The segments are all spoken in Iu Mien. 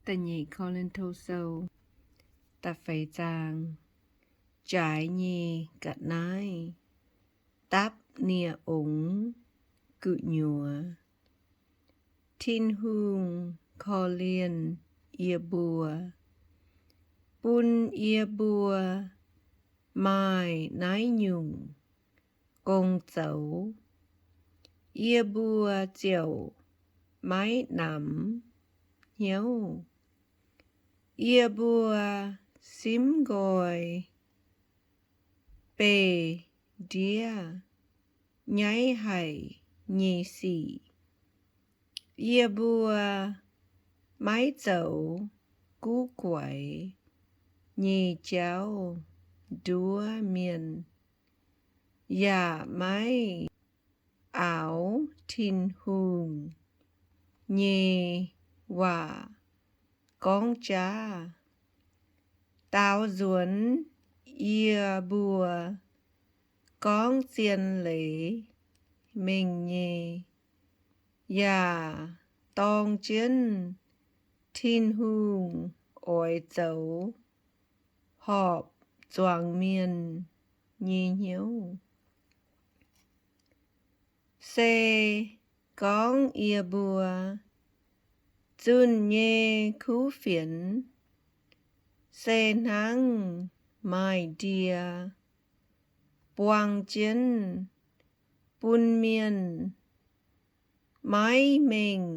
Da'nyeic Ko^lin^to Sou da'feix zaang. Jaaix nyei ga'naaiv dapv nie-ongx gu'nyuoz. Tin-Hungh korv-lienh yie mbuo, bun yie mbuo maaih naaiv nyungc gong zoux, yie mbuo ziouc maiv namx hnyouv. Yie mbuo simv nqoi beih ndiev nyaiv haic nyei sic. Yie mbuo maiv zoux guv guaix nyei jauv nduov mienh, yaac maiv aaux Tin-Hungh nyei waac gorngv jaav. Daaux nzuonx yie mbuo gorngv zien leiz mengh nyei, yaac dorng jienv Tin-Hungh oix zoux horpc zuangx mienh nyei hnyouv. Se gorngv yie mbuo zunh nyei kuv fienx se hnangv maaih ndie buang jienv bun mienh maiv mengh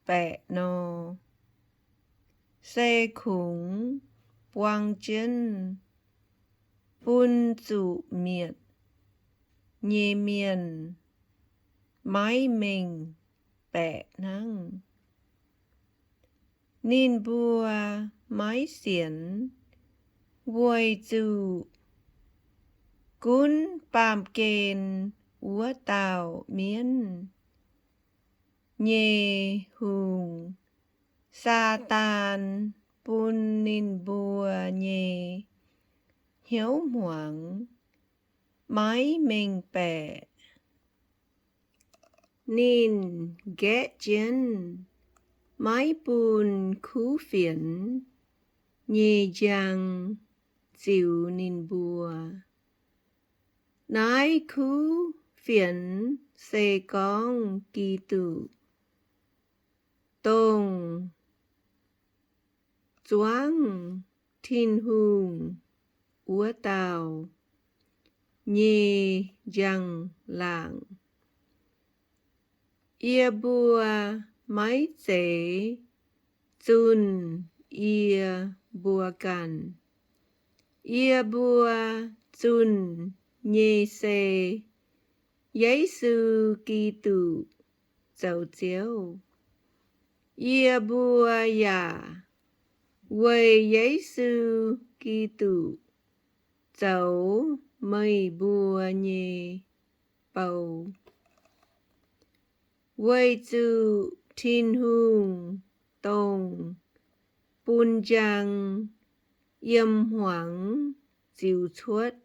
baeqc nor, se kungx buang jienv bun zuqc mietc nyei mienh maiv mengh baeqc hnangv. Ninh mbuo maiv sienx weic zuqc gunv baamh gen wuov dauh mienv nyei hungh, Saadaan, bun ninh mbuo nyei hnyouv hmuangx maiv mengh baeqc. Ninh nqaeqv jienv maiv bun kuv fienx nyei njang ziux ninh mbuo. Naaiv kuv fienx se gorngv Giduc, dongh zuangv Tin-Hungh wuov dauh, nyei njang-laangc. Yie mbuo maiv zeiz zunh yie mbuo ganh. Yie mbuo zunh nyei se Yesu Giduc zoux Ziouv. Yie mbuo yaac weic Yesu Giduc zoux meih mbuo nyei bou. Weic zuqc Tin-Hungh, dongh bun njang yiem hmuangx ziux cuotv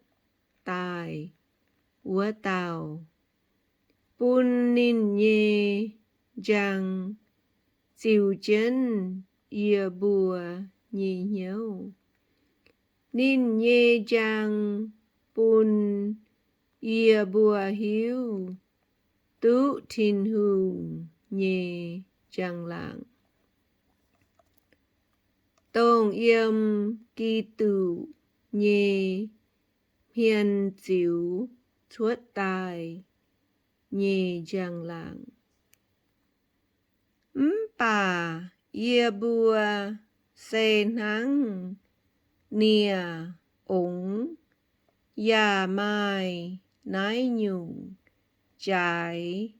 daaih wuov dauh, bun ninh nyei njang ziux jienv yie mbuo nyei hnyouv. Ninh nyei njang bun yie mbuo hiuv duqv Tin-Hungh nyei njang-laangc, dongh yiem Giduc nyei hmien ziux cuotv daaih nyei njang-laangc. Mv baac yie mbuo se hnangv nie-ongx yaac maaih naaiv nyungc jaaix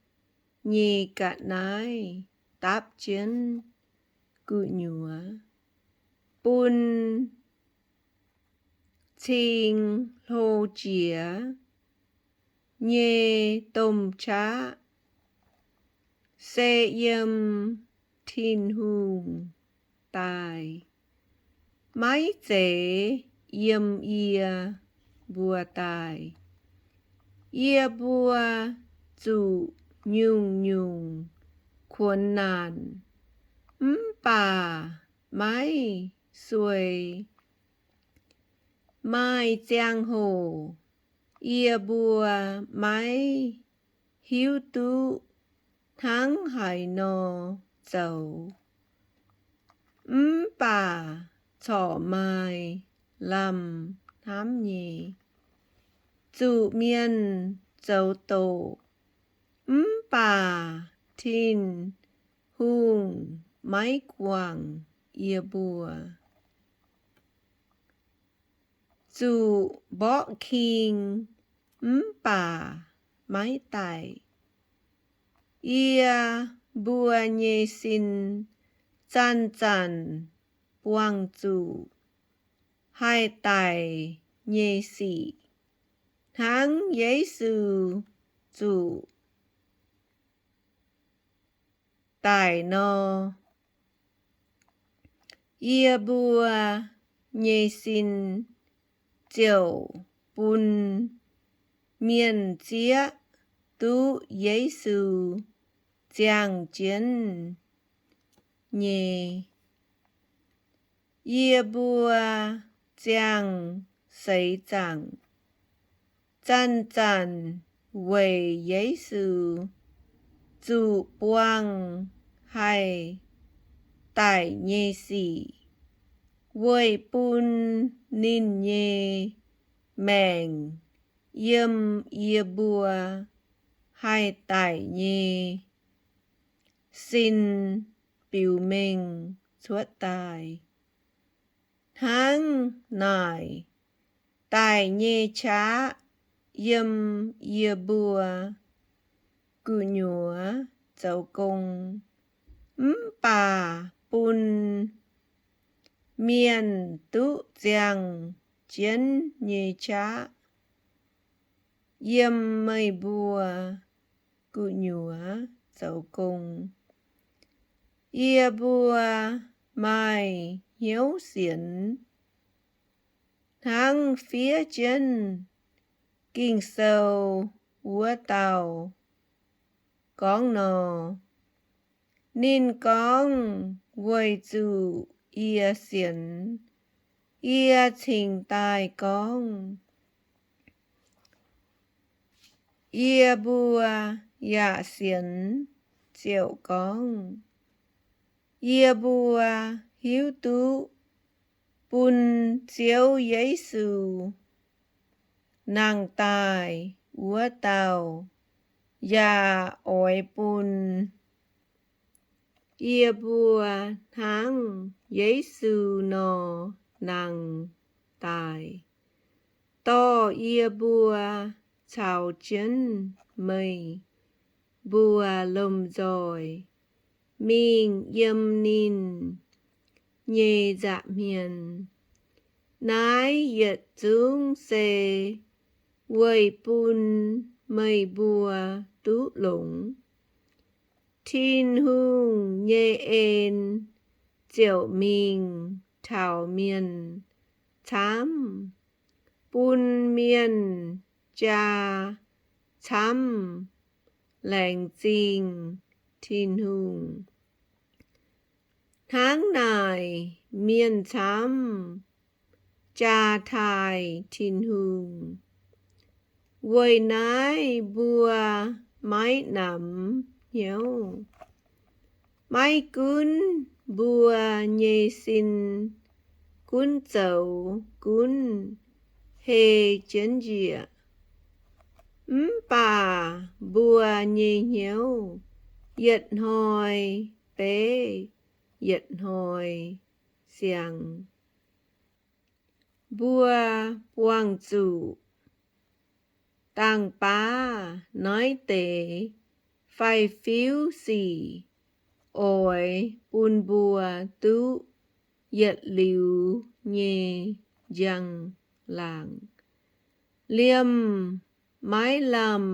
nyei ga'naaiv dapv jienv gu'nyuoz, bun cing hlo jiex nyei domh qaqv se yiem Tin-Hungh daaih, maiv zeiz yiem yie mbuo daaih. Yie mbuo zuqc nyungc-nyungc kuonx naanc, mv baac maiv suei. Maaih ziangh hoc yie mbuo maiv hiuv duqv hnangv haaix nor zoux, mv baac corc maaih lamh hnamv nyei. Zuqc mienh zoux doqc, mv baac Tin-Hungh maiv guangc yie mbuo. Zuqc mborqv king mv baac maiv daic. Yie mbuo nyei sin zanc-zanc buangh zuqc haih daic nyei sic, hnangv Yesu zuqc daic nor, yie mbuo nyei sin ziouc bun mienh zieqv duqv Yesu ziangh jienv nyei. Yie mbuo ziangh seix zaangc, zanc-zanc weic Yesu zuqc buangh haih daic nyei sic, weic bun ninh nyei maengc yiem yie mbuo haih daic nyei sin biux mengh cuotv daaih. Hnangv naaic, daic nyei qaqv yiem yie mbuo gu'nyuoz zoux gong, mv baac bun mienh duqv ziangh jienv nyei qaqv yiem meih mbuo gu'nyuoz zoux gong. Yie mbuo maaih hnyouv sienx hnangv fiev jienv Ging-Sou wuov dauh gorngv nor. Ninh gorngv, weic zuqc yie sienx, yie cingx daaih gorngv. Yie mbuo yaac sienx ziouc gorngv, yie mbuo hiuv duqv bun Ziouv Yesu nangh daaih wuov dauh yaac oix bun yie mbuo hnangv Yesu nor nangh daaih, dorh yie mbuo caux jienv meih mbuo lomh nzoih mingh yiem ninh nyei nza'hmien. Naaiv yietc zungv se weic bun meih mbuo duqv longx. Tin-Hungh nyei en ziouc mingh taux mienh camv, bun mienh jaa camv laengz zingh Tin-Hungh. Hnangv naaic, mienh camv jaa taaih Tin-Hungh. Weic naaiv mbuo maiv namx hnyouv. Maiv gunv mbuo nyei sin gunv zoux gunv hei jienv njiec, mv baac mbuo nyei hnyouv yietc hnoi beiv yietc hnoi siang. Mbuo buangh zuqc dangh baav naaiv deix faix-fiuv sic oix bun mbuo duqv yietc liuz nyei njang-laangc, liemh maiv lamh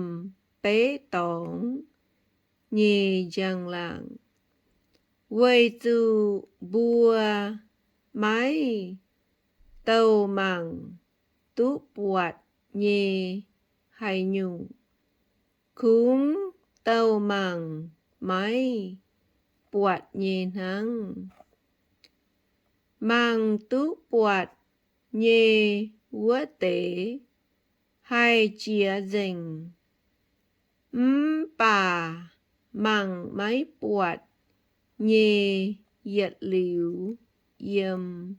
beiv dorngx nyei njang-laangc, weic zuqc mbuo maiv douh mangc duqv buatc nyei haaix nyungc, kungx douh mangc maiv buatc nyei hnangv. Mangc duqv buatc nyei wuov deix haih jiex nzengc, mv baac mangc maiv buatc nyei yietc liuz yiem.